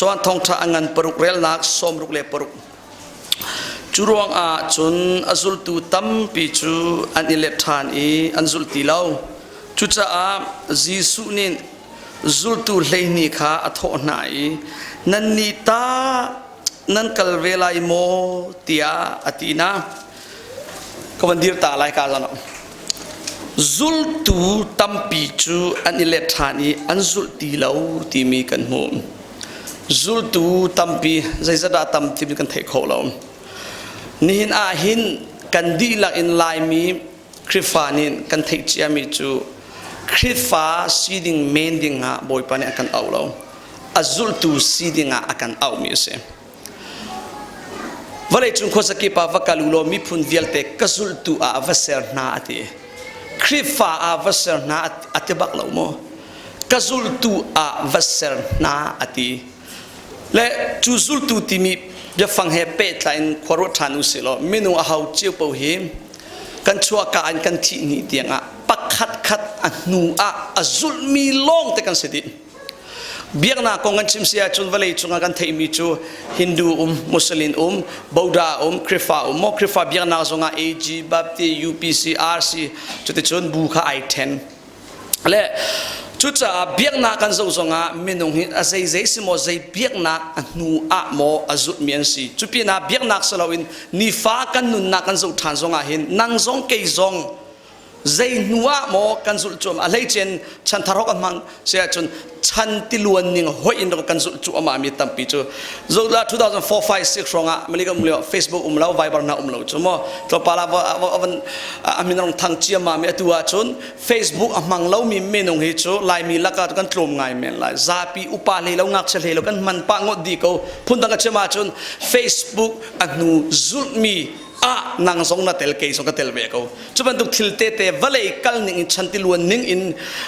Johan thawngṭha a ngan paruk relnak 66. Cu ruangah cun a zultu tampi cu an i let ṭhan i an zul ti lo. Cucaah Jesuh nih zultu 12 kha a thawh hna i, Nannih ta nan kal ve lai maw? tiah a ti hna. Ka van dir ta lai ka zan. Zultu tampi cu an i let ṭhan i an zulh ti lo timi kan hmuh. Zultu tampi zeizat dah tam timi kan theih kho lo. Nihin ah hin kan dihlak in Laimi Khrihfa nih kan theih ciami cu Khrihfa si ding men ding ah Bawipa nih a kan auh lo. A zultu si ding ah a kan auhmi a si. Vawlei cung khuazakip ah va kal u law miphun vialte ka zultu ah va ser hna a ti. Khrihfa ah va ser hna a ti bak lo maw? Ka zultu ah va ser hna a ti. Le cu zultu timi biafang he pehtlai in khua ruat ṭhan u sih law minung a hau cio paoh hi kan chuahka in kan thih ni tiangah pakhat khat a hnu ah a zulhmi lawng te kan si dih. Biaknak kong kan chim si ahcun vawlei cungah kan theihmi cu Hindu um, Muslim um, Buddha um, Khrihfa um. Maw Khrihfa biaknak zongah AG, Baptist, UPC, RC cuticun bu kha ai then. Le cucaah biaknak kan zoh zongah minung hi a zeizei si maw zei biaknak a hnu ah maw a zulhmi an si. Cu pinah biaknak si loin nifa kan nunnak kan zoh ṭhan zongah hin nang zong kei zong zei hnu ah maw kan zulh cuam a hleicen chanthar hok an hmang si ahcun chan tiluan ning hoih in kan zulh cuahmah mi tampi cu zola 2004 5 6 hrawng ah mali um lio Facebook um lo Viber na um lo cu mo tlawmpal ah a min rong thang ciamma mi atu ahcun Facebook a hmang lo mi minung hi cu Laimi laka kan tlawm ngai men lai zapi upa hlei lo ngakchia hlei lo kan hman pah ngot di ko phundang ka chim ahcun Facebook a hnu zulh mi ah nang zong na tel kei zong ka tel ve ko cu bantuk thil tete vawlei kal ning in chantiluan ning in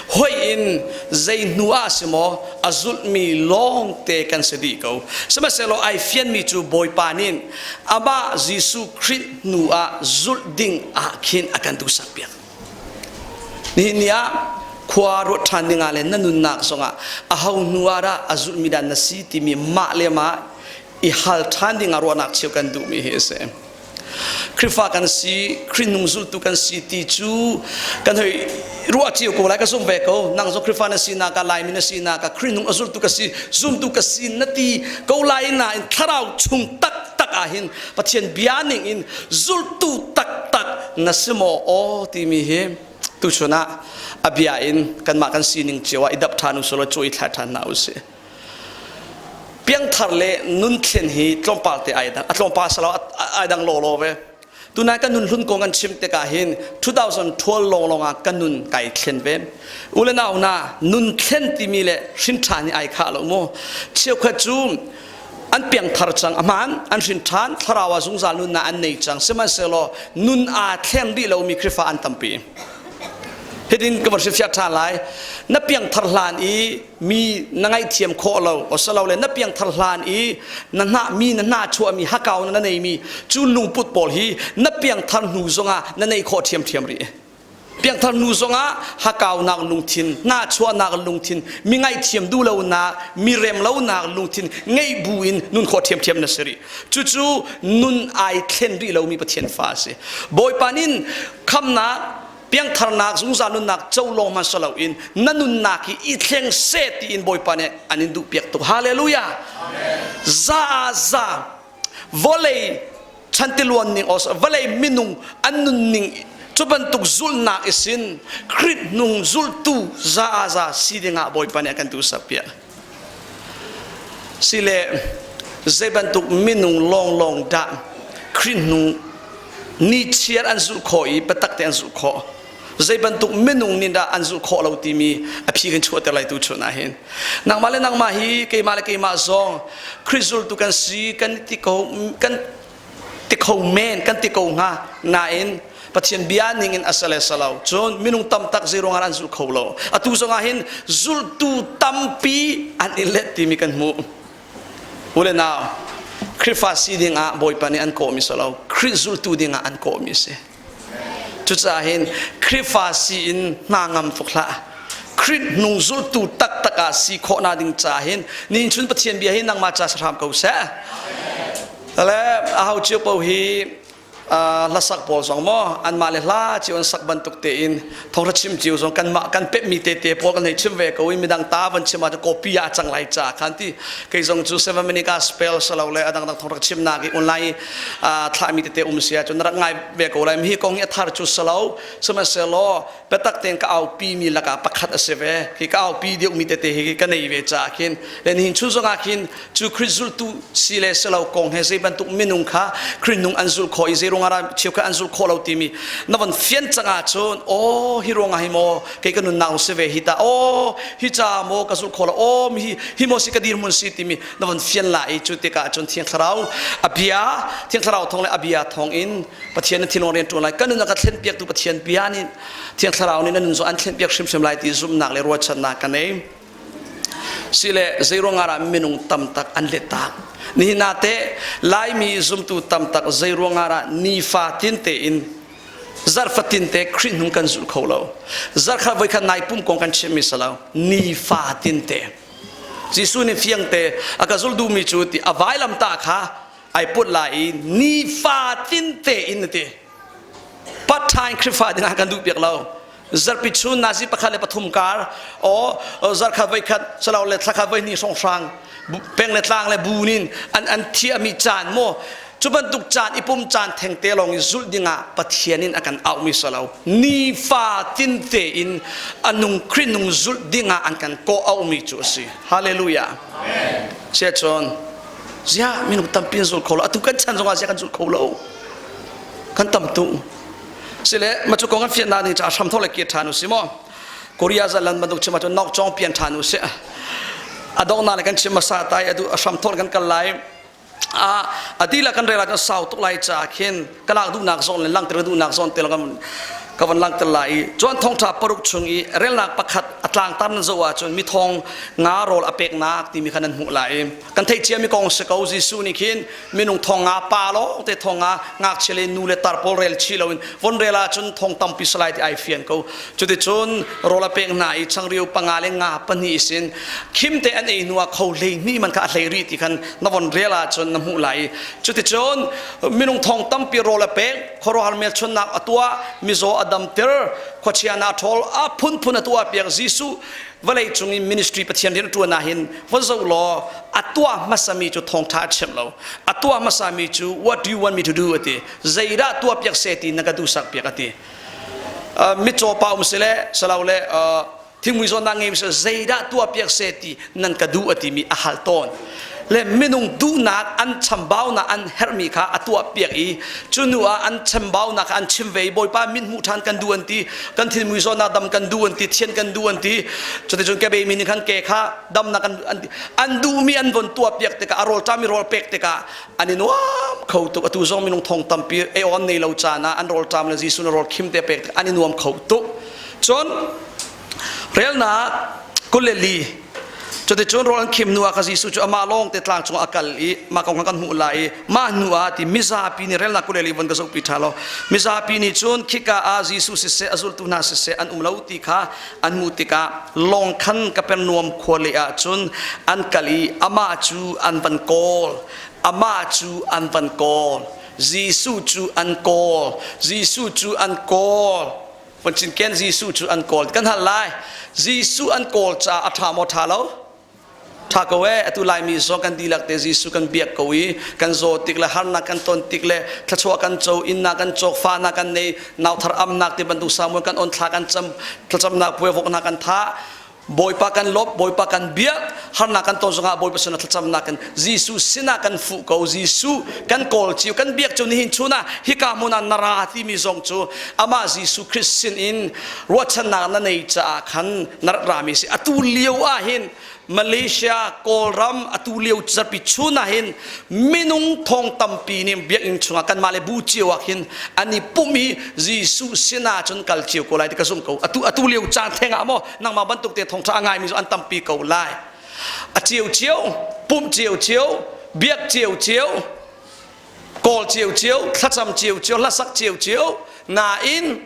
hoi in zei hnu ah si maw a zulhmi lawng te kan si dih ko sihmanhsehlaw ai fianmi cu Bawipa nih amah Jesuh Khrih hnu ah zulh ding ah khin a kan duhsak piak nihin ni ah khua ruat ṭhan ding ah le na nunnak zongah aho hnu ah dah a zulhmi dah na si timi mah le mah i hal ṭhan ding ah ruahnak cheu kan duhmi hi a si. Khrihfa kan si, Khrih nung zultu kan si ti cu kan hoi ruah cio ko lai ka zumh ve ko. Nang zong Khrihfa na si nak ah Laimi na si nak ah Khrih nung a zultu ka si, zumtu ka si na ti ko lai nain thlarau chung taktak ah hin Pathian bia ning in zultu taktak na si maw aw timi hi tuchun ah a bia in kanmah kan sining cio ah i dap ṭhan u sulaw cu i thlai ṭhan hna u sih. Piangthar le nunthlen hi tlawmpal te ai dang. A tlawmpal salo ai dang lawlaw ve. Tunai kan nun hlun kong kan chim tikah hin 2012 lawnglawng ah kan nun kai thlen ve. U le nau na nun thlen timi le hrin ṭhan hi ai khah lo mu. Cheukhat cu an piangthar cang a hmaan an hrin ṭhan thlarau ah zungzal nunnak an nei cang sihmanhsehlaw nun aa thleng rih lomi Khrihfa an tampi. Hitin ka van hrilhfiah ṭhan lai. Na piangthar hlan i mi na ngaihthiam khawh lo osalole na piangthar hlan i na hnah mi na hnah chuahmi hakau na neimi cu lungput pawl hi na piangthar hnu zongah na nei khawh ṭhiamṭhiam rih. Piangthar hnu zongah hakaunak lungthin, hnahchuahnak lungthin, mi ngaihthiam duh lonak, mi rem lonak lungthin ngeih bu in nun khawh ṭhiamṭhiam na si rih. Cucu nun ai thlen rih lomi Pathian fa a si. Bawipa nin khamnak piangtharnak zungzal nunnak co lawng hmanh si loin na nunnak hi i thleng seh tiin Bawipa nih an in duh piak tuk. Hallelujah. Za ah za vawlei chantiluan ning os vawlei minung an nunning cu bantuk zulhnak isin Khrih hnung zultu za ah za si dingah Bawipa nih a kan duhsak piak. Sile zei bantuk minung lawnglawng dah Khrih hnung nichiar an zulh khawh i biatak te an zulh khawh zei bantuk minung nih dah an zulh khawh lo timi a phi kan chuahter lai tu chun ah hin nangmah le nangmah hi keimah le keimah zong Khrih zultu kan si kan ti ko kan ti kho men kan ti ko hnga nain Pathian bia ning in a sale salo cun minung tam tak zei ruangah an zul kho lo atu zongah hin zultu tampi an i let timi kan hmuh u le nau Khrihfa si ding ah Bawipa nih an kawhmi si lo Khrih zultu ding ah an kawhmi si cucaah hin Khrihfa si in hna ngam tuk hlah. Khrih hnung zultu taktak ah si khawhnak ding ca hin nihin chun Pathian bia hi nangmah ca si hram ko seh. Le a ho cio paoh hi hlasak pawl zong maw anmah le hla cio an sak bantuk tein thawngtha chim cio zong kanmah kan pemhmi tete pawl kan hei chim ve ko i midang ta van chim ahcun copy ah a cang lai ca khan ti kei zong cu seven minute gospel salo le adang dang thawngtha chimnak i online thlahmi tete um si ahcun na rak ngai ve ko lai hi kong hi a thar cu salo sihmanhsehlaw biatak tein ka aupi mi lakah pakhat a si ve hi ka aupi deuhmi tete hi ka nei ve caah khin le nihin chung zongah khin cu Khrih zultu si le si lo kong he zei bantuk minung kha Khrih nung an zulh khawh i zei ruangah dah cheukhat an zulh khawh lo timi na von fian cang ahcun aw hi ruangah hi maw kei ka nunnak si ve hi ta aw hi ca maw ka zulh khawh lo aw hi hi maw si ka dirhmun si timi na von fian la i cu tikah cun Thiang Thlarau a bia Thiang Thlarau thawng le a bia thawng in Pathian na thinlung rian ṭuan lai kan nun a ka thlenpiaktu Pathian bia nih Thiang Thlarau nih na nun zong an thlenpiak hrimhrim lai ti zumhnak le ruahchannak ka nei. Sile zeiruang ah dah minung tamtak an let tak? Nihin ah teh Laimi zumtu tamtak zeiruang ah dah nifa tin tein zarhfatin te Khrih hnung kan zul kho lo. Zarhkhat voikhat nai pum kong kan chimmi si lo. Nifa tin te. Jesuh nih fiang te a ka zul duhmi cu ti a vailamtah kha ai put lai i nifa tin tein a ti. Part time Khrihfa ding ah kan duh piak lo. Zarhpi chun nazi pakhat le pathum kar o zarkhat voikhat salo le thlakhat voihnih hrawnghrang peng le tlang le bu nin an an thiahmi caan maw cu bantuk caan i pum caan thengte lawng i zulh dingah Pathian in a kan auhmi salo nifa tin tein a nung Khrih nung zulh dingah an kan kawh auhmi cu a si hallelujah sia cun ziah minung tampi an zul kho lo atu kan chan zongah ziah kan zul kho lo kan tam tung sile ma cu kong kan fiannak ding caah hram thok le kir ṭhan u si maw Korea zalan bantuk chim ahcun nok cawng pian ṭhan u si a donghnak le kan chim hmasa tai adu a hram thok kan kal lai a a dihlak kan rel ahcun sau tuk lai caah khin ka lak duhnak zawn le langhter duhnak zawn te ka ka van langhter lai i John thawngṭha paruk chung i relnak pakhat a tlangtar nan zoh ahcun mi thong nga rawl a peknak timi kha nan hmuh lai i kan theih ciami kong si ko Jesuh nih khin minung thong nga pa lawng te thong nga ngakchia le nu le tar pawl rel chih loin von rel ahcun thong tampi salai ti ai fian ko cuticun rawl a pek hna i changreu panga le nga pahnih sin khim te an ei hnu ah kho hlei hnih man kha a hlei rih ti khan na von rel ahcun na hmuh lai i cuticun minung thong tampi rawl a pek khuaruahhar hmelchunhnak a tuah mizaw a damter khuachia na ṭhawl a phunphun a tuah piak Jesuh vawlei cung i ministry Pathian rian a ṭuan ah hin von zoh law a tuah hmasami cu thawngṭha a chimh lo a tuah hmasami cu what do you want me to do a ti zeidah tuah piak se ti na ka duhsak piak a ti mitcaw pa um sile salo le thingmui zawnnak ngei sile zeidah tuah piak se ti nan ka duh a timi a hal tawn le minung duhnak an chambaunak an herhmi kha a tuah piak i cu hnu ah an chambaunak kha an chim ve i bawipa min hmuh ṭhan kan duh an ti kan thinmui zawtnak dam kan duh an ti thian kan duh an ti cuticun kebei mi nih khan ke kha damnak an an, an duhmi an von tuah piak tikah a rawlṭam i rawl pek tikah an i nuam kho tuk atu zong minung thong tampi ei on nei lo caan ah an rawlṭam le Jesuh na rawl khim te pek tikah an i nuam kho tuk cun Relnak 22 Cuticun rawl an khim hnu ah kha Jesuh cu amah lawng te tlang cungah a kal i mah kong kha kan hmuh lai i mah hnu ah ti mizapi nih relnak 22 von ka zohpi ṭha law mizapi nih cun khika ah Jesuh siseh a zultu hna siseh an um lo ti kha an hmuh tikah lawng khan Kapernaum khua lei ah cun an kal i amah cu an van kawl amah cu an van kawl Jesuh cu an kawl Jesuh cu an kawl Von cinken Jesuh cu an kawl kan hal lai. Jesuh an kawl caah a ṭha maw ṭha lo? Ṭha ko ee atu Laimi zong kan dihlak te Jesuh kan biak ko i kan zaw tik le harnak kan ton tik le thluachuah kan co innak kan cawk fahnak kan nei nauthar amnak ti bantuk samuel kan on thla kan cam thlacamnak puai voknak kan thah Bawipa kan lawp, Bawipa kan biak, harnak kan ton zongah Bawipa sinah thlacamnak kan Jesuh sinah kan fuh ko, Jesuh kan kawl cio, kan biak cu nihin chun ah hika hmun ah na ra timi zong cu amah Jesuh Christ sin in ruahchannak na nei caah khan na rak rami si. Atu lio ah hin Malaysia, Kawlram atu lio zarpi chun ah hin minung thong tampi nih biakinn chungah kanmah le bu cio ah khin an i pumh i Jesuh sinah cun kal cio ko lai ti ka zumh ko. Atu atu lio caan theng ah maw nangmah bantuk te thongtha a ngaimi cu an tampi ko lai. A cio cio, pumh cio cio, biak cio cio, kawl cio cio, thlacam cio cio, hlasak cio cio, nain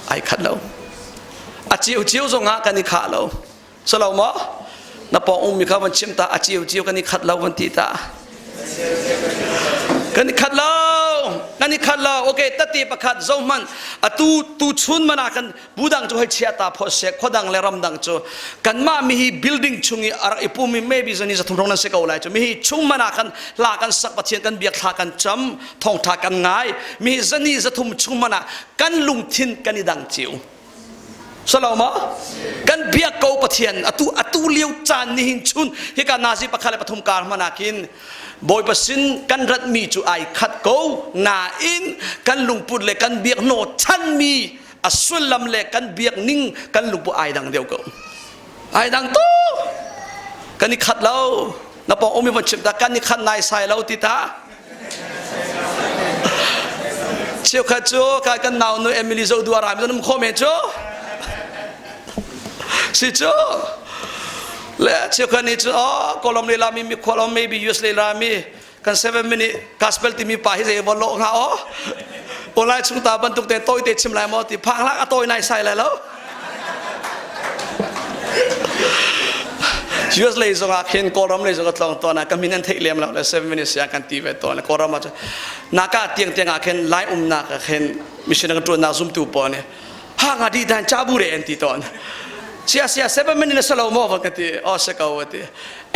ai khat lo. A cio cio zongah kan i khah lo. Salo maw? Na pawng ummi kha van chim ta a cio cio kan i khat lo van ti ta. Kan i khat lo. Kan i khat lo. Okay, tati pakhat zo hmanh atu tu chun mana kan budang cu hei chia ta pho se khodang le ramdang cu kanmah mi hi building chung i arak i pum i maybe zani zathum rong nan si ko lai cu mi hi chung mana kan hla kan sak pathian kan biak thla kan cam thongtha kan ngai mi hi zani zathum chung mana kan lungthin kan i dang cio salo ma kan biak ko pathian atu atu lio caan ni hin chun hika nazi pakhat le pathum kar hmana khin bawipa sin kan rat mi cu ai khat ko nain kan lungput le kan biak no chan mi a sullam le kan biak ning kan lungput ai dang deuh ko ai dang tu kan i khat lo na pawng umi van chim ta kan i khat nai sai lo ti ta Cheukhat cu kai kan nau nu Emily zo duar rami um kho men cu si cu le cheukhat nih cu oh kolom le lami mi khualom maybe US le lami kan 7 minute gospel timi pa hi zei von lo hnga oh online chung ta bantuk te toi te chim lai maw ti phang lak a toi nai sai lai lo US lei zong ah khin Kawlram lei zong ka tlawng tawn ah ka min an theih lem lo le 7 minutes siang kan ti ve tawn Kawlram ah cun naka tiang tiang ah khin lai umnak ah khin mission kan tuannak zumtu pawl nih ha nga di dan cha bu re an ti tawn sia sia 7 minutes na salo maw van ka ti oh se ko ti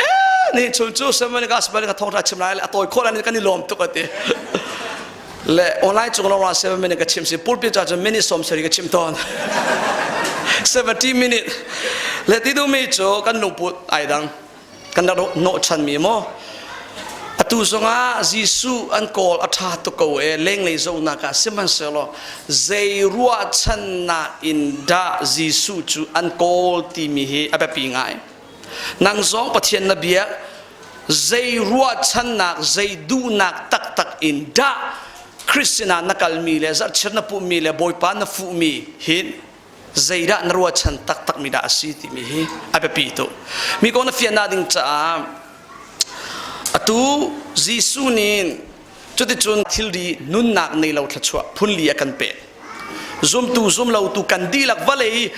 eh ni chun chu 7 minutes gospel ka thong ra chim lai a tawi khol an kan i lawm tuk ati le online cung lawng 7 minute ka chim si pulpit ca cun minute som sari ka chim tawn 70 minute le ti duhmi cu kan lungput ai dang kan rak hnawh chanmi maw atu zongah Jesuh an kawl a ṭha tuk ko e lenglei zohnak ah sihmanhsehlaw zei ruahchannak in dah Jesuh cu an kawl timi hi a biapi ngai nang zong Pathian na biak zei ruahchannak zei duhnak taktak in dah Christian ah na kalmi le zarhchir na pummi le Bawipa na fuhmi hin zeidah na ruahchan taktakmi dah a si timi hi a biapi tuk mi kong na fiannak ding caah atu Jesuh nih cuticun thilri nunnak nei lo thluachuah phunli a kan pek zumtu zumlotu kan dihlak vawlei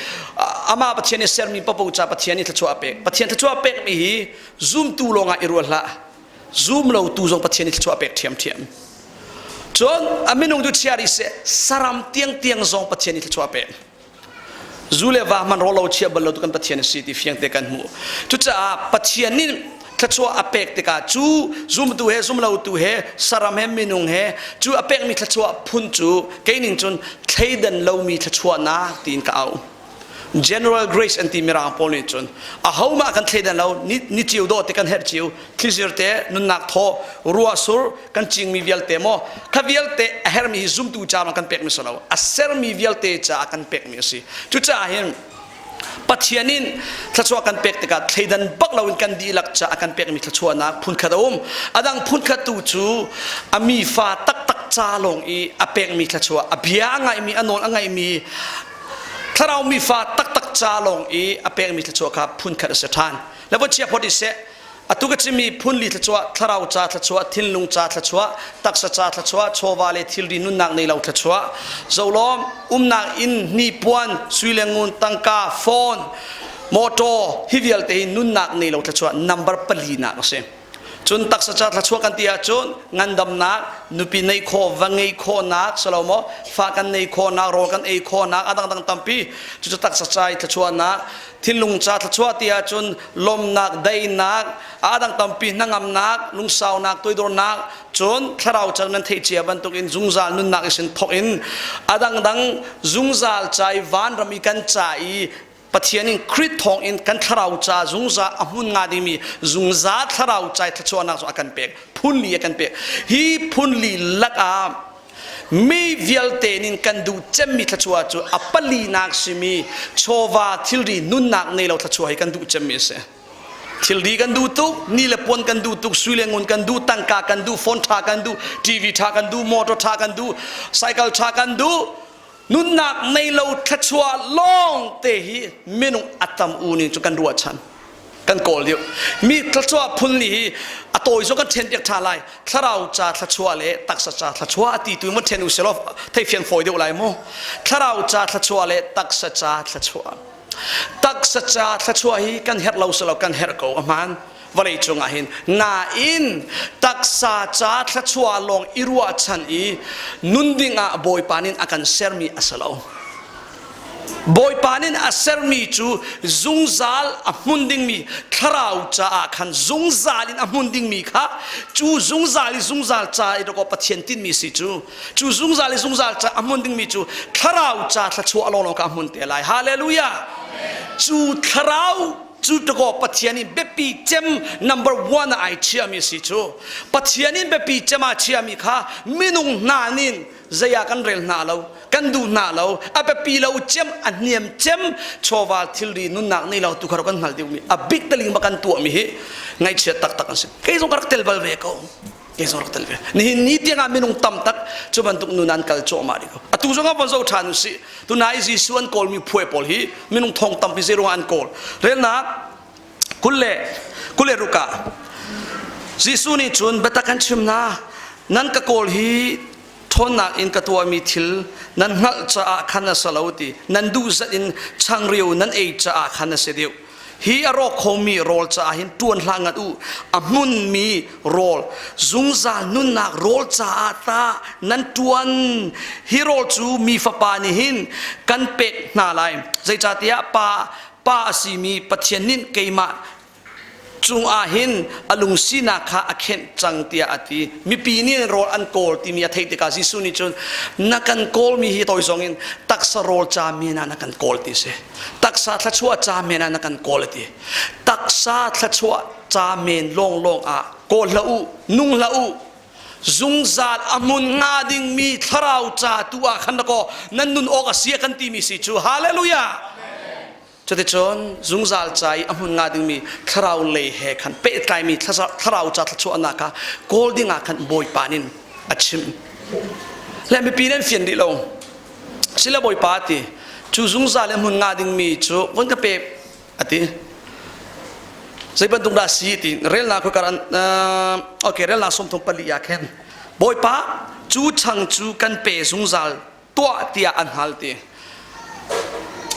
amah Pathian i sermi papo ca Pathian i thluachuah a pek Pathian thluachuah a pekmi hi zumtu lawngah i ruah hlah zumlotu zong Pathian i thluachuah a pek ṭhiamṭhiam cun a minung cu chia rih seh saram tiangtiang zong Pathian i thluachuah a pek zu le va hman rawl lo chia bal lo tu kan Pathian a si ti fiang te kan hmuh cucaah Pathian nih thluachuah a pek tikah cu zumtu he zumlotu he saram he minung he cu a pekmi thluachuah phun cu kei ning cun thleidan lomi thluachuahnak tiin ka auh general grace an ti mirang pawl nih cun ahohmah kan thleidan lo ni, ni cio dawh te kan herh cio thlizir te nunnak thaw ruah sur kan cingmi vialte maw kha vialte a hermi hi zumtu ca lawng kan pekmi si lo a sermi vialte caah kan pekmi a si cucaah hin Pathian in thluachuah kan pek tikah thleidan bak loin kan dihlak caah kan pekmi thluachuahnak phunkhat a um a dang phunkhat tu cu a mi fa taktak ca lawng i a pekmi thluachuah a bia a ngaihmi a nawl a ngaihmi thlarau mi fa taktak ca lawng i a pekmi thluachuah kha phunkhat a si ṭhan le von chia phot i seh atu ka chimmi phunli thluachuah thlarau ca thluachuah thinlung ca thluachuah taksa ca thluachuah chawva le thilri nunnak nei lo thluachuah zolawm umnak inn hnipuan sui le ngun tangka phone motor hi vialte hi nunnak nei lo thluachuah number pali nak a si Cun taksa ca thluachuah kan ti ahcun ngandamnak, nupi neih khawh, va ngeih khawhnak, silo maw, fa kan neih khawhnak, rawl kan ei khawhnak, a dangdang tampi. Cucu taksa ca i thluachuahnak, thinlung ca thluachuah ti ahcun lawmnak, daihnak, a dang tampi hnangamnak, lungsaunak, toidornak, cun thlarau ca nan theih cia bantukin zungzal nunnak isin thawk in a dangdang zungzal ca i vanram i kan ca i Pathian in Khrih thawng in kan thlarau ca zungzal a hmun nga dingmi zungzal thlarau ca thluachuahnak cu a kan pek phunli a kan pek hi phunli lakah mi vialte nin kan duh cemmi thluachuah cu a palinak simi chawva thilri nunnak nei lo thluachuah hi kan duh cemmi a si thilri kan duh tuk ni le puan kan duh tuk sui le ngun kan duh tangka kan duh phone tha kan duh TV tha kan duh motor tha kan duh cycle tha kan duh Nunnak nei lo thluachuah lawng te hi minung a tam u ning cu kan ruahchan kan kawl deuh mi thluachuah phun ni hi a tawi zong kan then piak tha lai thlarau ca thluachuah le taksa ca thluachuah ti tu mun then u selaw thei fiang fawi deuh lai mu thlarau ca thluachuah le taksa ca thluachuah. Taksa ca thluachuah hi kan herh lo silo kan herh ko a hmaan vawlei cungah hin nain taksa ca thluachuah lawng i ruahchan i nun dingah Bawipa nih a kan sermi a si lo. Bawipa nih a sermi cu zungzal a hmun dingmi thlarau caah khan zungzal in a hmun dingmi kha cu zungzal i zungzal ca i dawkaw Pathian tinhmi si cu cu zungzal i zungzal ca a hmun dingmi cu thlarau ca thluachuah lawnglawng kha a hmun te lai. Hallelujah! Cu thlarau cu dawkaw Pathian in biapi cem number one ah ai chiami si cu Pathian in biapi cem ah chiami kha minung hna nin zei ah kan rel hna lo kan duh hna lo a biapi lo cem a hniam cem chawva thilri nunnak nei lo tu kha kan hngal deuhmi a bik taling ma kan tuahmi hi ngaihchiat taktak an si. Kei zong ka rak tel bal ve ko, kei zong rak tel ve. Nihin ni tiangah minung tam tak cu bantuk nun an kal cuahmah rih ko. Atu zong ah von zoh ṭhan usih. Tunai Jesuh an kawlmi phuai pawl hi minung thong tampi zei ruangah an kawl? Relnak 26 ah Jesuh nih cun, biatak kan chim hna, nan ka kawl hi ṭhawnnak in ka tuahmi thil nan hngalh caah khan a si lo ti nan duh zat in changreu nan ei caah khan a si deuh. Hi a rawk khomi rawl caah hin ṭuan hlah ngat u, a hmunmi rawl, zungzal nunnak rawl caah ta nan ṭuan. Hi rawl cu mi fapa nih hin kan pek hna lai, zeicahtiah pa pa a simi Pathian nih keimah cungah hin a lungsinak kha a khenh cang tiah a ti. Mipi nih rawl an kawl timi a theih tikah Jesuh nih cun, na kan kawlmi hi toi zong in taksa rawl ca men ah na kan kawl ti si, taksa thluachuah ca men ah na kan kawl a ti. Taksa thluachuah ca men lawnglawng ah kawl hlah u, nung hlah u, zungzal a hmun hnga dingmi thlarau ca tu ah khan kaw nan nun awk a si a kan timi si cu. Hallelujah! Cuticun zungzal ca i a hmun nga dingmi thlarau lei he khan pehtlaimi thlarau ca thluachuahnak kha kawl dingah khan Bawipa nin a chimh. Le mipi nan fian dih lo. Sile Bawipa ti cu zungzal i a hmun nga dingmi cu von ka pe a ti. Zei bantuk dah si ti relnak khukar an okay relnak 34 ah khin Bawipa cu chang cu kan pe zungzal tuah tiah an hal ti.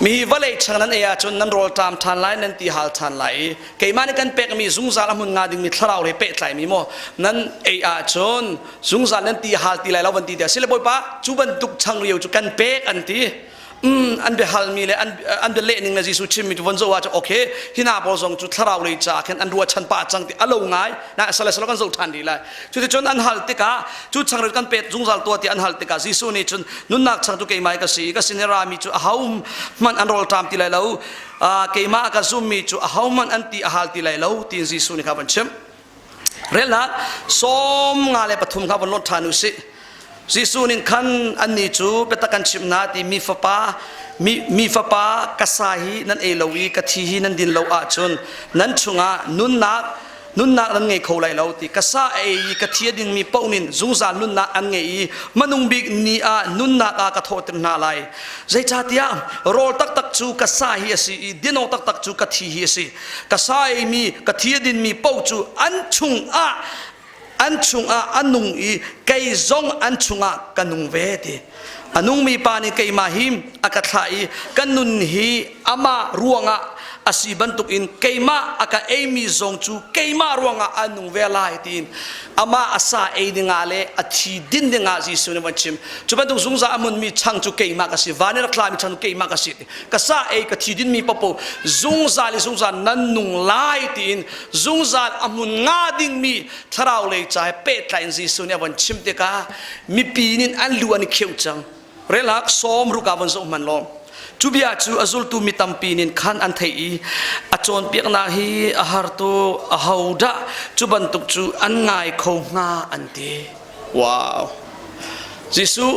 Mi vawlei chang nan ei ahcun nan rawl ṭam ṭhan lai, nan ti hal ṭhan lai i keimah nih kan pekmi zungzal a hmun nga dingmi thlarau he pehtlaimi maw nan ei ahcun zungzal nan ti hal ti lai lo van ti tiah sile Bawipa cu bantuk changreu cu kan pek an ti. An biahalmi le an bia leh ning le Jesuh chimmi cu von zoh ahcun okay, hi hna pawl zong cu thlarau lei ca khin an ruahchan pah cang ti a lo ngai na sale salo kan zoh ṭhan rih lai. Cuticun an hal tikah cu changreu kan pek zungzal tuah ti an hal tikah Jesuh nih cun, nunnak chang cu keimah ka si i ka sin i rami cu ahohmanh an rawlṭam ti lai lo, keimah a ka zummi cu ahohmanh an ti a hal ti lai lo tiin Jesuh nih kha van chimh. Relnak 53 kha von lawt ṭhan u sih. Jesuh nih khan annih cu biatak kan chimh hna ti mi fapa mi fapa ka sa hi nan ei lo i ka thi hi nan din lo ahcun nan chungah nunnak nunnak nan ngei kho lai lo ti. Ka sa a ei i ka thi a dingmi paoh nih zungzal nunnak an ngei i hmanung bik ni ah nunnak ah ka thawhter hna lai. Zeicahtiah rawl taktak cu ka sa hi a si i dinawk taktak cu ka thi hi a si. Ka sa a eimi ka thi a dinmi paoh cu an chungah an chungah a nung i kei zong an chungah ka nung ve ti. A nungmi pa nih keimah hi a ka thlah i ka nun hi amah ruangah a si bantukin keimah a ka eimi zong cu keimah ruangah a nung ve lai tiin amah a sa ei dingah le a thi din dingah Jesuh nih van chim. Cu bantuk zungzal a hmunmi chang cu keimah ka si, van i rak tlami chang cu keimah ka si. Ka sa ei ka thi dinmi papo zungzal i zungzal nan nung lai tiin zungzal a hmun nga dingmi thlarau lei ca he pehtlai in Jesuh nih a von chim tikah mipi nih an lu an i kheuh cang. Relak sawm ruka von zoh hman law cu bia cu a zultu mi tampi nin khan an theih i a cawnpiaknak hi a har tu aho dah cu bantuk cu an ngai kho hnga an ti. Wow, Jesuh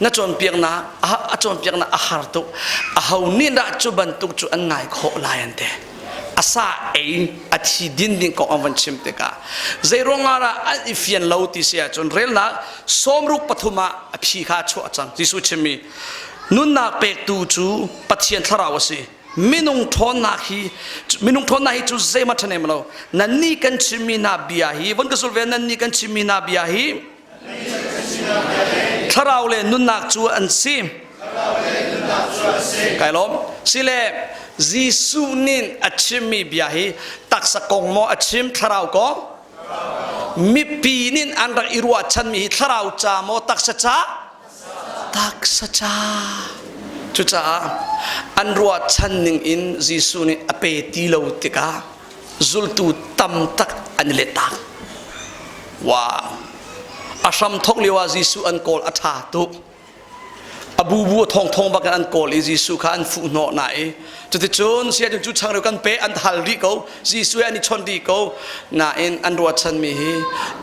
na cawnpiaknak a cawnpiaknak a har tuk, aho nih dah cu bantuk cu an ngai khawh lai an ti. A sa ei a thi din ding kong an van chim tikah zei ruangah dah an i fian lo ti si ahcun relnak 63 ah a phi kha a chuah cang. Jesuh chimmi nunnak pektu cu Pathian thlarau a si, minung ṭhawnnak hi minung ṭhawnnak hi cu zeihmanh ṭhahnem lo. Nannih kan chimmi hna bia hi von ka sul ve. Nannih kan chimmi hna bia hi thlarau le nunnak cu an si. Kai lawm sile. Jesuh nih a chimmi bia hi taksa kong maw a chim thlarau kong? Mipi nih an rak i ruahchanmi hi thlarau ca maw taksa ca? Taksa ca. Cucaah an ruahchan ning in Jesuh nih a pe ti lo tikah zultu tam tak an i let tak. Wow! A hram thok lio ah Jesuh an kawl a ṭha tuk. A bubu a thongthong bak in an kawl i Jesuh kha an fuh hnawh na i cuticun sianginn cu changreu kan pe an hal rih ko Jesuh he an i chawnh rih ko nain an ruahchanmi hi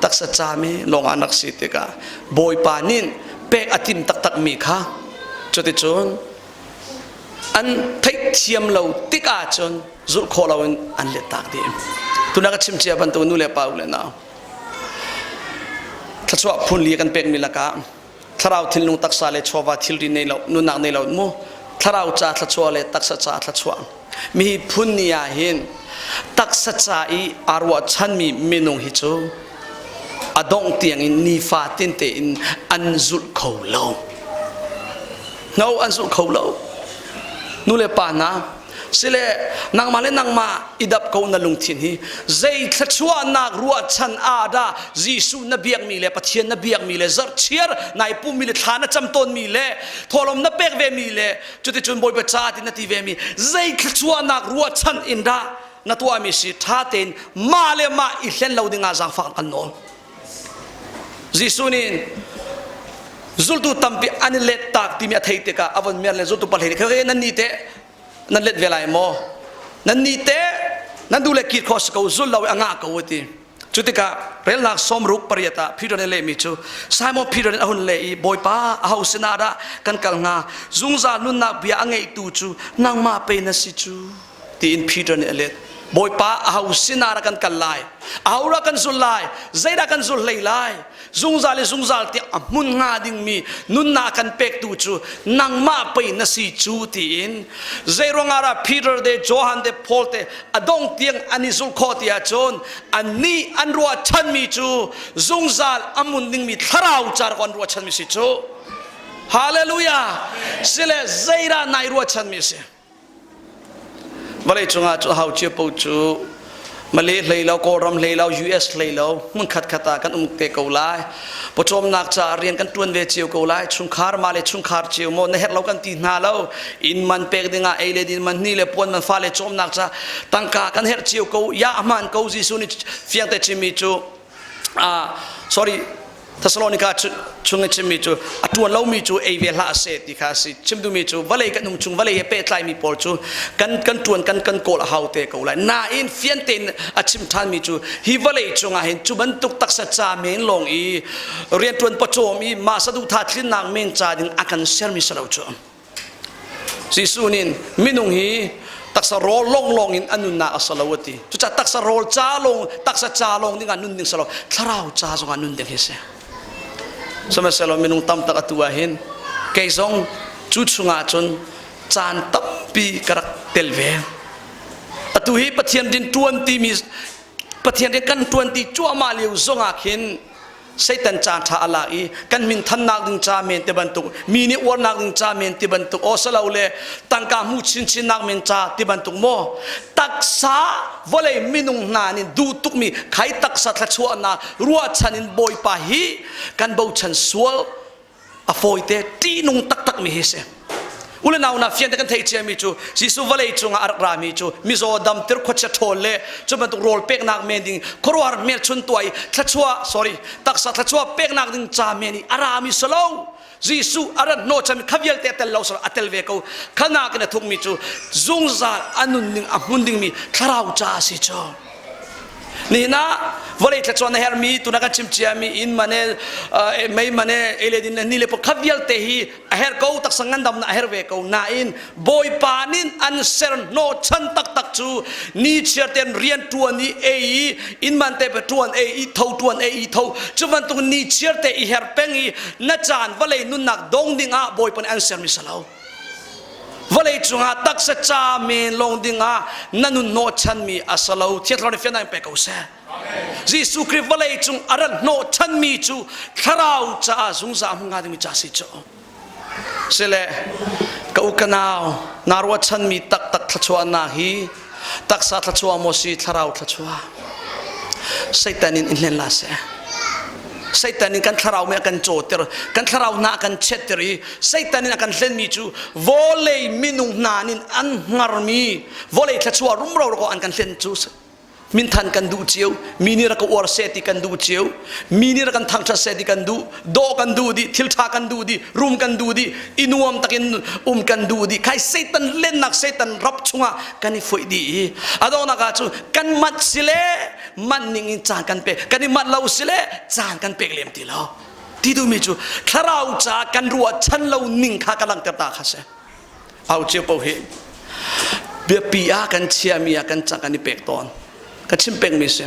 taksa cami lawng an rak si tikah Bawipa nih pek a tim taktakmi kha cuticun an theihthiam lo tik ahcun zulh khawh loin an let tak dih. Tuna ka chim cia bantuk nu le pa u le nau thluachuah phun li kan pekmi lakah thlarau thinlung taksa le chawva thilri nei lo nunnak nei lo mu thlarau ca thluachuah le taksa ca thluachuah mi phun ni ah hin taksa ca i aa ruahchanmi minung hi cu a dongh tiang in nifa tin tein an zulh kho lo no an zulh kho lo nu le pa hna sile nangmah le nangmah i dap ko na lungthin hi zei thluachuahnak ruahchan ah dah Jesuh na biakmi le Pathian na biakmi le zarhchiar nai pummi le thla na cam tawnmi le thawhlawm na pek vemi le cuticun Bawipa ca ti na ti vemi zei thluachuahnak ruahchan in dah na tuahmi si ṭha tein mah le mah i hlen lo dingah zaangfak kan nawl Jesuh nih zultu tampi an i let tak timi a theih tikah a von mer le zultu pahlei nih nan nih teh nan let ve lai maw nan nih teh nan duh le kir khawh si ko zul lo i a ngah ko ti cu tikah relnak sawmruk pariat ah Peter nih lehmi cu Simon Peter nih a hun leh i Bawipa aho sinah dah kan kal hnga zungzal nunnak bia a ngeihtu cu nangmah pe na si cu tiin Peter nih a let Bawipa aho sinah dah kan kal lai aho dah kan zul lai zeidah kan zul hlei lai zungzal i zungzal tiah a hmun hnga dingmi nunnak kan pektu cu nangmah pei na si cu tiin zeiruangah dah Peter te Johan te Paul te a dong tiang an i zulh khawh ti ahcun annih an ruahchanmi cu zungzal a mun dingmi thlarau ca rak an ruahchanmi si cu Hallelujah sile zeidah nai ruahchanmi si Vawlei cungah cu hau cio paoh cu Malay hlei lo, Kawlram hlei lo, US hlei lo, hmun khatkhat ah kan um te ko lai. Pawcawmnak caah rian kan ṭuan ve cio ko lai. Chungkhar mah le chungkhar cio maw na herh lo kan ti hna lo. Inn man pek dingah ei le din man hni le puan man fale cawmnak ca tangka kan herh cio ko. Ya a hmaan ko Jesuh nih fiangte chimmi cu ah sorry Thessalonica chung i chimmi cu a ṭuan lomi cu ei ve hlah seh ti kha a si. Chim duhmi cu vawlei kan um chung vawlei he pehtlaimi pawl cu kan kan ṭuan kan kan kawl a hau te ko lai. Nain fian tein a chim ṭhanmi cu hi vawlei cungah hin cu bantuk taksa ca men lawng i rianṭuan pawcawm i mah saduhthah tlinnak men ca ding a kan sermi si lo cu. Jesuh nih minung hi taksa rawl lawnglawng in a nunnak a si lo a ti. Cucaah taksa rawl ca lawng, taksa ca lawng ding ah nun ding si lo, thlarau ca zong ah nun ding hi a si. Sihmanhsehlaw minung tam tak atu ah hin kei zong cu chungah cun caan tampi ka rak tel ve. Atu hi Pathian rian ṭuan timi Pathian rian kan ṭuan ti cuahmah lio zongah khin Satan caan ṭha a lak i kan min thannak ding ca men ti bantuk mi nih uarnak ding ca men ti bantuk aw salo le tangka hmu chinchinnak men ca ti bantuk maw taksa vawlei minung hna nih duh tukmi khai taksa thluachuahnak ruahchan in Bawipa hi kan bochan sual a fawite ṭihnung taktak mi hi si ule nau na fian te kan theih ciami cu Jesuh vawlei cungah a rak rami cu mizaw damtir khuachia ṭhawl le cu bantuk rawl peknak men ding khuaruahhar hmelchun tuah i thluachuah sorry taksa thluachuah peknak ding ca men i a rami si lo Jesuh a rat hnawhchan kha vialte a tel lo a tel ve ko khanak in a thukmi cu zungzal a nunning a hmun dingmi thlarau ca a si cu Nihin ah vawlei thluachuah na hermi tuna kan chim ciami inn man e mei man e ei le din le ni le kha vialte hi a her ko taksa ngandam na a her ve ko nain Bawipa nih an ser hnawhchan taktak cu ni chiar ten rian tuan i ei i inn man te pe tuan ei i tho tuan ei i tho cu bantuk ni chiar te i her peng i na caan vawlei nunnak dong ding ah Bawipa nih an sermi si lo vawlei cungah taksa ca men lawng dingah na nun hnawhchanmi a si lo thiang thlarau nih fiannak in pe ko seh Jesuh Khrih vawlei cung a rat hnawhchanmi cu thlarau caah zungzal hmu hnga dingmi ca si cu sile ka u ka nau naa ruahchanmi taktak. thluachuahnak hi taksa thluachuah maw si thlarau thluachuah? Satan in in hlen la seh. Satan in kan thlarau mi a kan cawter, kan thlarau hna a kan chiatter i Satan in a kan hlenmi cu vawlei minung hna nin an hngarmi vawlei thluachuah rumro ko an kan hlen cu minthan kan duh cio mi nih rak ka uar seh ti kan duh cio mi nih rak kan thangṭhat seh ti kan duh dawh kan duh dih thil ṭha kan duh dih rum kan duh dih i nuam takin um kan duh dih khai Satan lennak Satan rap chungah kan i foih dih i a donghnak ah cun kan manh sile manh ning in caan kan pek kan i manh lo sile caan kan pek lem ti lo ti duhmi cu thlarau ca kan ruahchan lo ning kha ka langhter ta kha si Au cio paoh hi biapi ah kan chiami ah kan cang kan i pek tawn. Ka chim pengmi si.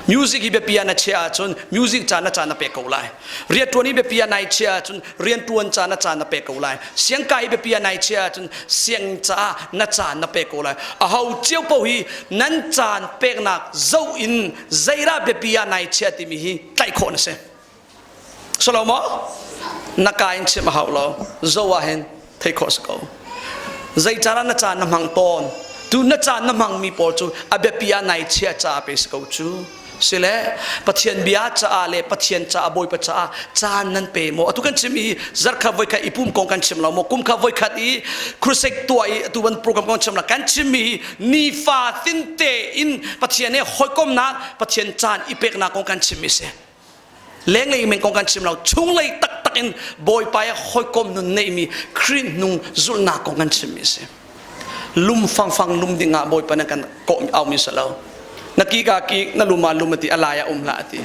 Music hi biapi ah na chiah ahcun music ca na ca na pek ko lai. Riantuan hi biapi ah nai chiah ahcun riantuan ca na ca na pek ko lai. Siangkai hi biapi ah nai chiah ahcun siang caah na ca na pek ko lai. Aho cio paoh hi nan caan peknak zoh in zeidah biapi ah nai chiah timi hi tlaih khawh na si. Solo maw? Na ka in chim a hau lo. Zo ah hin thei khawh si ko. Zei cara na caan na hmang tawn. Tu na caan na hmangmi pawl cu a biapi ah nai chia caah pe si ko cu. Sile Pathian bia caah le Pathian caah Bawipa caah caan nan pe maw? Atu kan chim i zarkhat voikhat i pum kong kan chim lo maw? Kum kha voikhat i crusade tuah i atu ban program kong chim lo. Kan chim mi hi nifa tinte in Pathian he hawikomnak Pathian caan i peknak kong kan chim mi si. Lenglei men kong kan chim lo chunglei taktak in Bawipa i hawikom nun neihmi Khrih hnung zulhnak kong kan chimmi a si. Lum fangfang lum ding ah Bawipa na kan kawh aumi si lo. Na ki ka ki na lum ah lum ati a lai ah um hlah ati.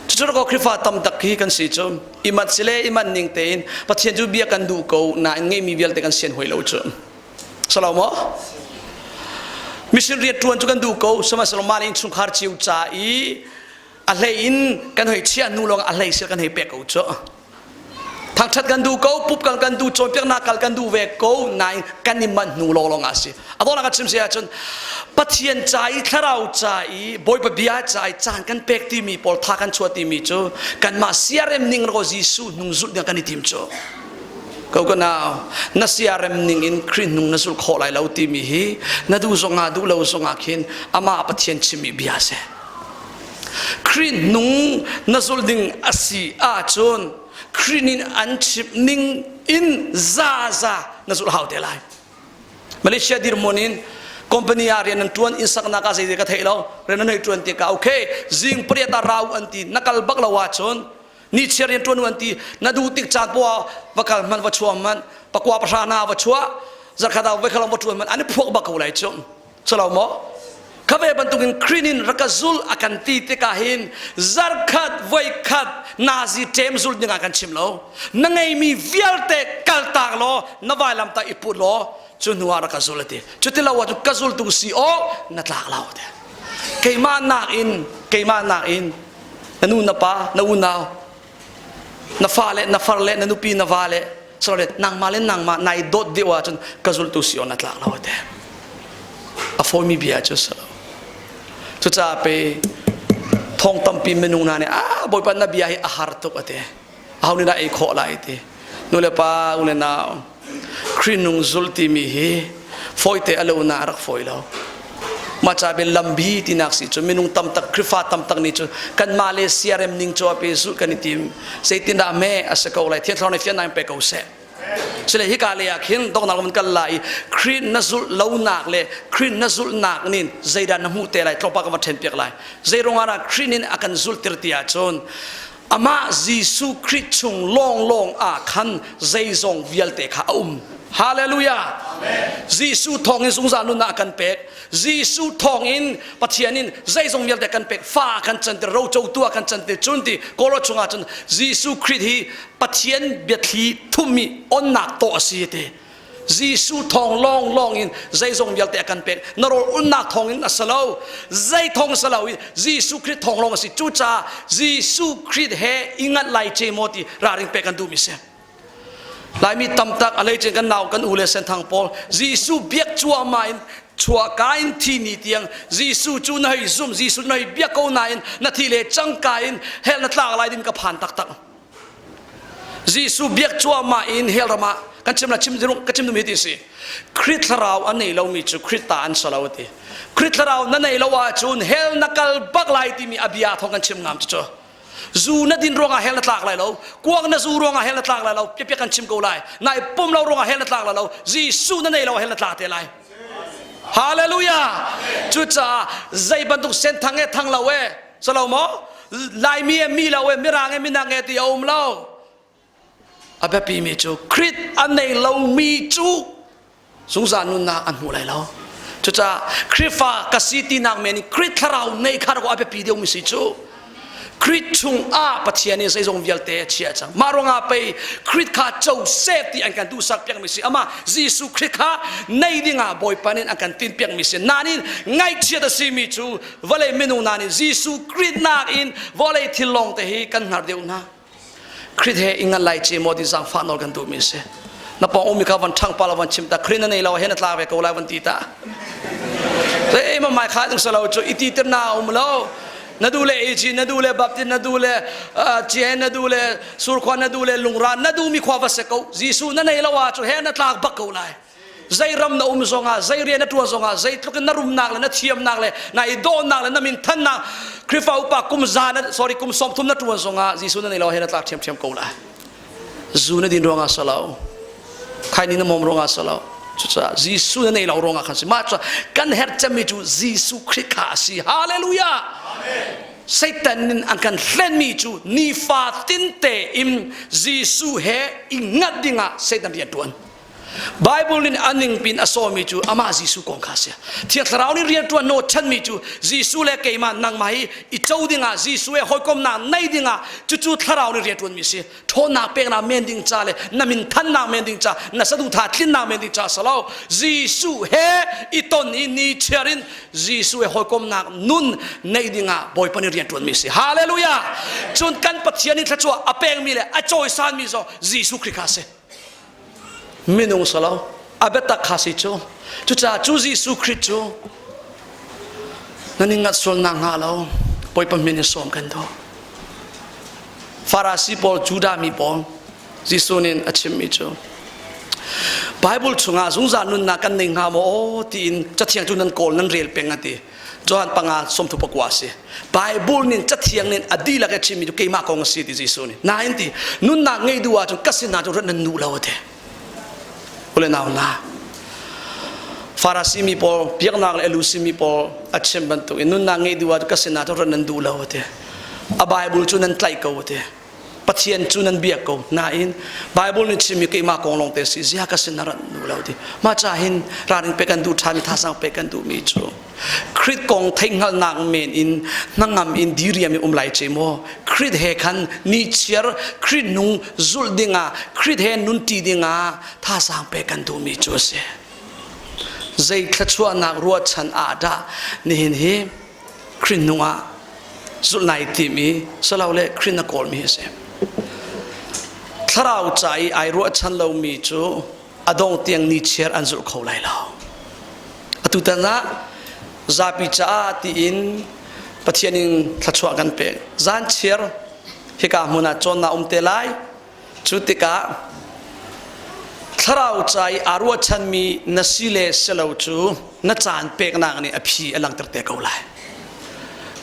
Cucu ko Khrihfa tam tak hi kan si cu imat sile iman ning tein Pathian cu bia kan duh ko nain ngeimi vialte kan sian hoi lo cu. Salo maw? Mission rian ṭuan cu kan duh ko sihmanhsehlaw mah le innchungkhar cio ca i a hlei in kan hei chiah hnu lawng a hlei sil kan hei pek ko cu thangthat kan duh ko pup kal kan duh cawnpiaknak kal kan duh ve ko nain kan i manh hnu lawng lawng ah si a dawnak a chim si ahcun Pathian ca i thlarau ca i Bawipa bia ca i caan kan pek timi pawl tha kan chuah timi cu kanmah siarem ning ro Jesuh hnung zulh ding kan i tim cu ko ka nau na siarem ning in Khrih hnung na zulh khawh lai lo timi hi na duh zongah duh lo zongah khin amah Pathian chimmi bia a si Khrih nung na zulh ding a si ahcun Khrih nih an chimh ning in zaza na zulh hau te lai. Malaysia dirhmun in company ah rian an tuan inn saknak ah zeizei ka theih lo rian an hei tuan tikah okay zing pariat ah rau an ti na kal bak lo ahcun ni chiar rian tuan an ti na duh tik caan poah va kal hman va chuah hman pakua pahra na va chuah zarkhat ah vai khalong va tuan hman an i phuak bak ko lai cu Salo maw? Kha ve bantukin Khrih nin rak ka zul a kan ti tikah hin zarkhat voikhat nazi ṭem zul ding ah kan chim lo. Na ngeimi vialte kaltak law na vailam ta i put law cu hnu ah rak ka zul a ti. Cuti lo ahcun ka zultu si awk na tlak lo te. Keimah nakin keimah nakin na nu na pa na unau na fale na farle na nupi na vale sorry nangmah le nangmah nai dawt deuh ahcun ka zultu si on a tlak lo te a fawimi bia cu si lo cucaah pe thong tampi minung hna nih ah bawipa na bia hi a har tuk ate aho nih dah ei khawh lai ti nu le pa u le nau Khrih nung zul timi hi fawite a lo na a rak fawi lo. Mah ca bil lambi tinak si cu minung tamtak Khrihfa tamtak nih cu kanmah le siarem ning cu a pe zulh kan i tim. Zeitindah me a si ko lai Thiang Thlarau nih fiannak in pe ko seh. Sile hika le ah khin donghnak lam kal lai i Khrih na zulh lonak le Khrih na zulhnak nin zeidah na hmuh te lai tlawmpal ka va ṭhen piak lai. Zei ruangah dah Khrih nin a kan zulh tir ti ahcun Amah Jesuh Khrih chung lawnglawng ah khan zeizong vialte kha a um. Hallelujah. Jesuh thawngin zungzal nunnak a kan pek. Jesuh thawngin Pathian in zeizong vialte kan pek. Fa kan canter, rocotu ah kan canter. Cun ti Kawlraw chungah cun Jesuh Khrih hi Pathian biathli thummi onnak tawh a si ti. Jesuh thawng lawnglawng in zeizong vialte a kan pek. Na rawl unnak thawng in a si lo. Zei thawng si lo i Jesuh Khrih thawng lawng a si. Cucaah Jesuh Khrih he i nganh lai ce maw ti ralring pek kan duhmi si. Laimi tamtak a leicin kan nau kan u le senthang pawl Jesuh biak cuahmah in chuahka in thi ni tiang Jesuh cu na hei zum Jesuh na hei biak ko nain na thi le cangka in hell na tlak lai ding ka phan taktak. Jesuh biak cuahmah in hell ram ah kan chim la chim ka chim dumi ti si. Khrih thlarau a nei lomi cu Khrih ta an si lo ti. Khrih thlarau na nei lo ahcun hell na kal bak lai timi a bia thawng kan chim ngam cu. Zu na din ruangah hell na tlak lai lo. Kuang na zu ruangah hell na tlak lai lo. Piapia kan chim ko lai. Nai pum lo ruangah hell na tlak lai lo. Jesuh na nei lo hell na tlak te lai. Hallelujah! Cucaah zei bantuk sen thang e thang lo e salo maw Laimi e mi lo e Mirang e Minang e ti a um lo. A biapi mi cu Krit a nei lomi cu zungzal nunnak an hmu lai lo. Cucaah Khrihfa ka si tinak men in Krit thlarau nei kha a biapi deuhmi si cu. Krit chungah Pathian nih zeizong vialte a chiah cang. Mah ruangah pei Krit kha co seh ti an kan duhsak piakmi si. Amah Jesuh Khrih kha nei dingah Bawipa nih an kan tin piakmi si. Nain ngaihchiat a simi cu vawlei minung hna nih Jesuh Khrih nakin vawlei thil lawng te hi kan hngar deuh hna. Khrih he i ngan lai ce maw ti zaangfah nawl kan duhmi a si. Na pawng ummi kha van ṭhang pa la van chim ta Khrih na nei lo he na tla ve ko lai van ti ta. Zei ma mai kha tung salo cu iti tir na um lo. Na du le AG na du le Baptist na du le Chihen na du le Surkhua na du le Lungra na du mi khua va se ko. Jesuh na nei lo ah cu he na tlak bak ko lai. Zei ram na um zongah zei rian na ṭuan zongah zeitluk in na rumnak le na thiamnak le na i dawhnak le na minthannak Khrihfa upa kum za na sorry kum 30 na ṭuan zongah Jesuh na nei lo he na tlak ṭhiamṭhiam ko lai. Zu na din ruangah si lo khaini na mom ruangah si lo cucaah Jesuh na nei lo ruangah khan si mah cu kan herh cemmi cu Jesuh Khrih kha a si hallelujah Satan in an kan hlenmi cu nifa tinte in Jesuh he i ngat dingah Satan rian ṭuan Bible in a ningpin a sawmi cu amah Jesuh kong kha a si. Thiang Thlarau nih rianṭuan naw chanmi cu Jesuh le keimah nangmah hi i co dingah Jesuh he hawikomnak nei dingah cucu Thlarau nih rianṭuanmi a si. Ṭhawnnak peknak men ding ca le na min thannak men ding ca na saduhthah tlinnak men ding ca si lo. Jesuh he i ton i ni chiar in Jesuh he hawikomnak nun nei dingah Bawipa nih rianṭuanmi a si. Hallelujah! Cun kan Pathian nih thluachuah a pekmi le a cawisanmi zong Jesuh Khrih kha a si. Minung si lo a biatak kha si cu cucaah cu Jesuh Khrih cu nan i ngat sualnak hnga lo Bawipa min in sawm kan duh Farasi pawl Judah mi pawl Jesuh nih a chimmi cu Bible chungah zungzal nunnak kan nei hnga maw tiin cathiang cu nan kawl nan rel peng a ti Johan panga sawmthu pakua a si. Bible nin cathiang nin a dihlak a chimmi cu keimah kong a si ti Jesuh nih. Nain ti nunnak ngei duh ahcun ka sin ahcun rat nan nu lo a ti. Ule nau na. Farasi mi pawl biaknak le Elusi mi pawl a chim bantuk in nunnak ngei duh ahcun ka sin ahcun rat nan duh lo a ti. A Bible cu nan tlaih ko a ti. Pathian cu nan biak ko nain Bible nih chimmi keimah kong lawng te si zia ka sin na rat nu lo ti mah ca hin ralring pek kan duh ṭhan thazang pek kan duhmi cu Krit kong theihhngalhnak men in hnangam in diriam in um lai ce maw Krit he khan ni chiar Krit nung zulh dingah Krit he nun ti dingah thazang pek kan duhmi cu a si zei thluachuahnak ruahchan ah dah nihin hi Khrih nung ah zulh nai tim i silole Khrih na kawlmi hi a si. Thlarau ca i ai ruahchan lomi cu a dong tiang ni chiar an zulh kho lai lo. Atutan ah zapi caah tiin Pathian in thluachuah kan pek. Zan chiar hika hmun ah cawnnak um te lai. Cu tikah thlarau ca i aa ruahchanmi na si le si lo cu na caan peknak nih a phi a langhter te ko lai.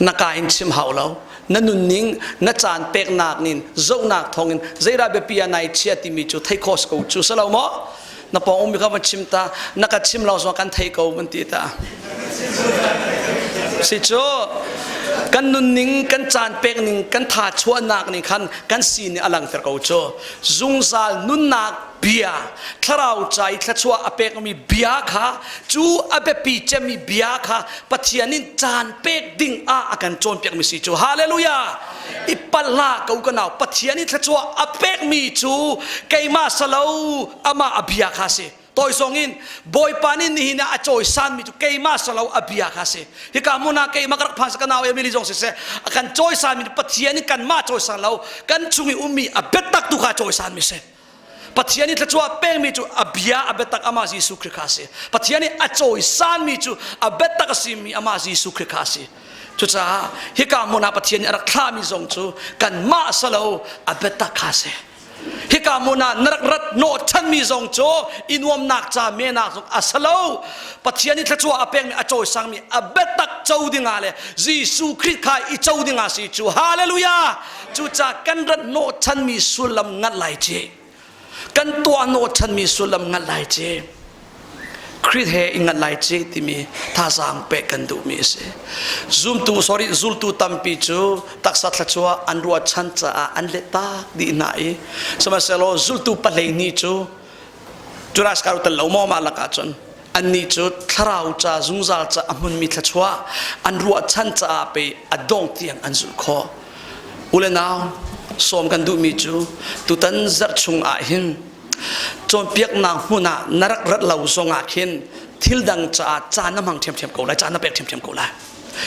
Na ka in chim hau lo. Na nunning, na caan peknak nin zohnak thawngin zeidah biapi ah nai chia timi cu theih khawh ko cu si lo maw? Na pawng ummi kha van chim ta, na ka chim lo zong kan thei ko van ti ta. Si cu kan nunning, kan caan pek ning, kan tha chuahnak ning khan kan sin a langter ko cu. Zungzal nunnak bia, thlarau ca i thluachuah a pekmi bia kha cu a biapi cemmi bia kha Pathian in caan pek ding ah a kan cawnpiakmi si cu. Hallelujah! I palh hlah ko ka nau Pathian i thluachuah a pekmi cu keimah salo amah a bia kha si toi zong in Bawipa nih nihin ah a cawisanmi cu keimah salo a bia kha si hika hmun ah keimah ka rak phan ka nau Emily zong siseh a kan cawisanmi Pathian nih kanmah cawisan lo kan chung i ummi a biatak tu kha cawisanmi si Pathian nih thluachuah pekmi cu a bia a biatak amah Jesuh Khrih kha a si Pathian nih a cawisanmi cu a biatak a simi amah Jesuh Khrih kha a si cucaah hika hmun ah Pathian nih a rak thlahmi zong cu kanmah salo a biatak kha a si. Hika hmun ah na rak rat hnawh chanmi zong cu i nuamnak ca menak zong a si lo. Pathian i thluachuah a pekmi a cawisangmi a biatak co dingah le Jesuh Khrih kha i co dingah si cu. Hallelujah! Cucaah kan rat hnawh chanmi sullam ngat lai ci. Kan tuah hnawh chanmi sullam ngat lai ci. Khrih he i ngat lai ci timi thazaang pek kan duhmi a si. Zumtu sorry zultu tampi cu taksa thluachuah an ruahchan caah an let tak dih hna i sihmanhsehlaw zultu pahlei ni cu Judas Iscariot tel lo maw mah lakah cun annih cu thlarau ca zungzal ca a hmunmi thluachuah an ruahchan caah pei a dong tiang an zulh khawh. U le nau sawm kan duhmi cu tutan zarh chung ah hin Cawnpiaknak hmun ah na rak rat lo zongah khin thil dang caah caan na hmang ṭhiamṭhiam ko lai, caan na pek ṭhiamṭhiam ko lai.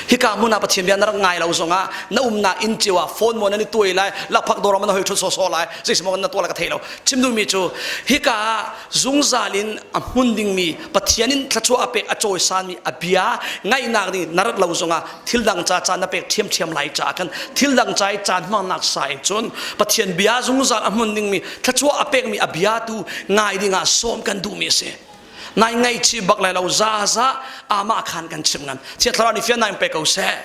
Hika hmun ah Pathian bia na rak ngai lo zongah na umnak inn cio ah phone maw nan i tuai lai, lakphak dawr ah na hoi ṭhut sawsawh lai, zeisim na tuah lai ka thei lo. Chim duhmi cu hika ah zungzal in a hmun dingmi Pathian in thluachuah a pek a cawisanmi a bia ngaihnak ding na rat lo zongah thil dang ca caan na pek ṭhiamṭhiam lai caah khan thil dang ca i caan hmangnak sa in cun Pathian bia zungzal a hmun dingmi thluachuah a pekmi a bia tu ngai dingah sawm kan duhmi a si. Nai ngaihchih bak lai lo za za amah khan kan chim ngan. Thiang Thlarau nih fiannak in pe ko seh.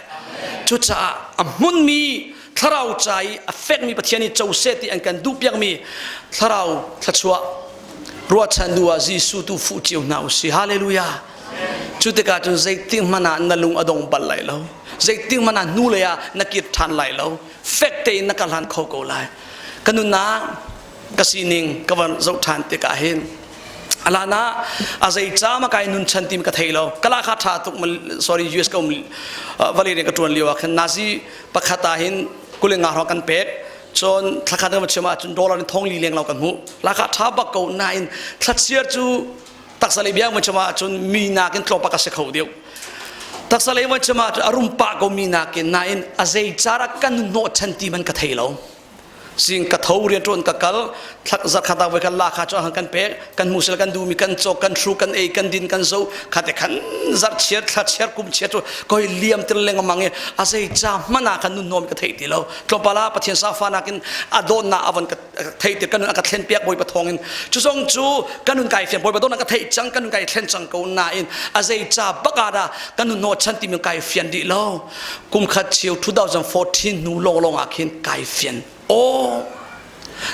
Cucaah a hmunmi thlarau ca i a fekmi Pathian i co seh ti an kan duhpiakmi thlarau thluachuah ruahchan duh ah Jesuh tu fuh cio hna u si. Hallelujah. Cu tikah cun zeitik hmanh ah na lung a dong bal lai lo. Zeitik hmanh ah hnulei ah na kir ṭhan lai lo. Fek tein na ka hlan kho ko lai. Ka nunnak ka sining ka van zoh ṭhan tikah hin alana a zei ca ma kai nun chan tim ka thei lo kala kha tha tuk sorry US ka um vale ka tuan lio ah khan nazi pakhat ah hin kulinga hrawng kan pek cun thlakhat kan chim ah cun dollar in thong li leng lo kan hmu laka tha bak ko nain thlachiar cu taksa lei bia mun chim ah cun mi nakin tlawmpak a si kho deuh taksa lei mun chim ah cun a rum pah ko mi nakin nain a zei cara kan hnawh chan ti man ka thei lo Zing ka tho rianṭuan ka kal zarkhat ah voi khat la kha cu kan pek kan musel kan duhmi kan cawk kan hru kan ei kan din kan zo khate khan zarh chiar thla chiar kum chiar cu koi liam tir lengmang i a zei ca hmanh ah khan nun nuam ka thei ti lo tlawmpal ah Pathian safa nakin a dawtnak a von ka thei ti kan nun a ka thlen piak Bawipa thawng in cu zong cu kan nun kai fian Bawipa dawtnak ka theih cang kan nun kai thlen cang ko nain a zei ca bak ah dah kan nun naw chan timi kai fian dih lo kum khat cheu 2014 hnu lawnglawng ah khin kai fian aw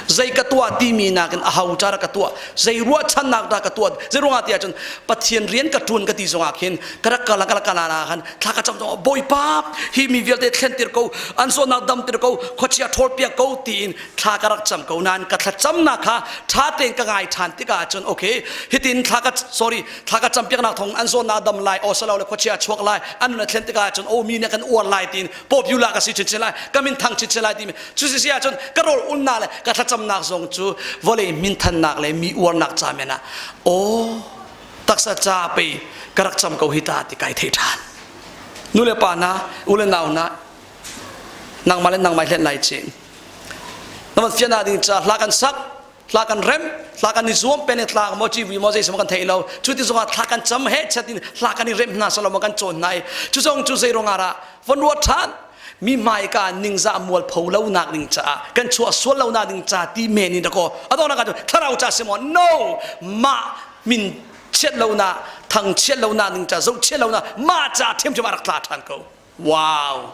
zei ka tuah timi nakin a ho cara ka tuah zei ruahchannak dah ka tuah zei ruangah ti ahcun Pathian rian ka ṭuan ka ti zongah khin ka rak kala ka kala la khan thla ka cam zongah Bawipa hi mi vialte thlentir ko an zawtnak damtir ko khuachia ṭhawl piak ko tiin thla ka rak cam ko nain ka thlacamnak kha ṭha tein ka ngai ṭhan tikah cun okay hitin thla ka sorry thla ka campiaknak thawng an zawtnak dam lai aw salo le khuachia chuak lai an nun a thlen tikah cun aw mi nih kan uar lai tiin popular ka si chinchin lai ka min thang chinchin lai timi cu si si ahcun ka rawl unnak le ka thlacamnak zong cu vawlei minthannak le mi uarnak ca men ah aw taksa ca pei ka rak cam ko hi ta ti kai thei ṭhan nu le pa na u le nau na nangmah le nangmah hlen lai chin na van fian ding ca hla kan sak thla kan rem thla kan i zuam pen thla maw ci maw zei kan thei lo cu ti zongah thla kan cam he chat in thla kan i rem hna salo maw kan cawn hna i cu zong cu zei ruangah dah von ruat ṭhan mi hmaika ningzah mual pho lo nak ding caah kan chuah sual lo nak ding ca ti men in dakaw adawnak ah thlarau ca si maw no mah min chiat lo na thang chiat lo na ding ca zoh chiat lo na mah ca ṭhiamṭhiam a rak tla ṭhan ko Wow!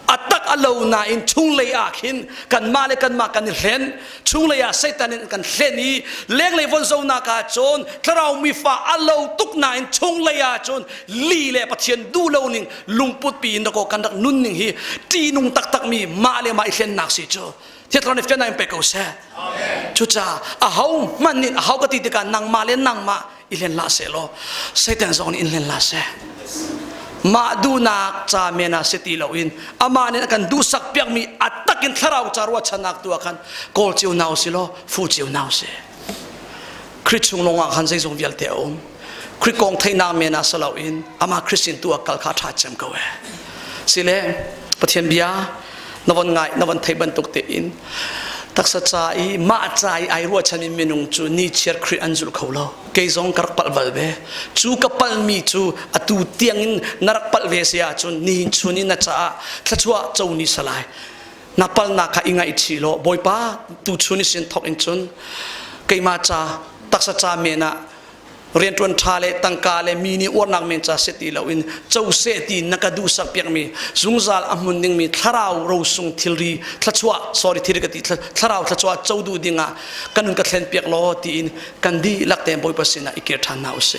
A tak a lo nain chunglei ah khin kanmah le kanmah kan i hlen. Chunglei ah Satan in kan hlen i lenglei von zonak ah cun thlarau mifa a lo tuk nain chunglei ah cun li le Pathian duh lo ning lungput pi in dakaw kan rak nun ning hi ṭihnung taktak mi mah le mah i hlennak si cu. Thiatron nih fiannak in pe ko seh. Cucaah aho hmanh nih aho ka ti tikah nangmah le nangmah i hlen hlah seh law Satan zong nih in hlen hlah seh mah duhnak ca men ah si ti loin amah nih a kan duhsak piakmi a takin thlarau ca ruahchannak tu ah khan kawl cio nau si law fu cio nau si Khrih chung lawngah khan zeizong vialte a um Khrih kong theihnak men ah si loin amah Khrih sin tu ah kal kha ṭha cem ko e sile Pathian bia na von ngai na von thei bantuk tein taksa ca i mah ca i ai ruahchan in minung cu ni chiar Khrih an zul kho lo kei zong ka rak palh bal ve cu ka palhmi cu atu tiang in na rak palh ve si ahcun nihin chun in na caah thluachuah co ni salai. Na palnak kha i ngaihchih law Bawipa tuchun i sin thawk in cun keimah ca taksa ca men ah rianṭuan ṭha le tangka le mi nih uarnak men ca si ti loin co seh ti na ka duhsak piakmi zungzal a hmun dingmi thlarau rosung thilri thluachuah sorry thilri ka ti thlarau thluachuah co duh dingah kan nun ka thlen piak law tiin kan dihlak tein Bawipa sinah i kir ṭhan hna usih.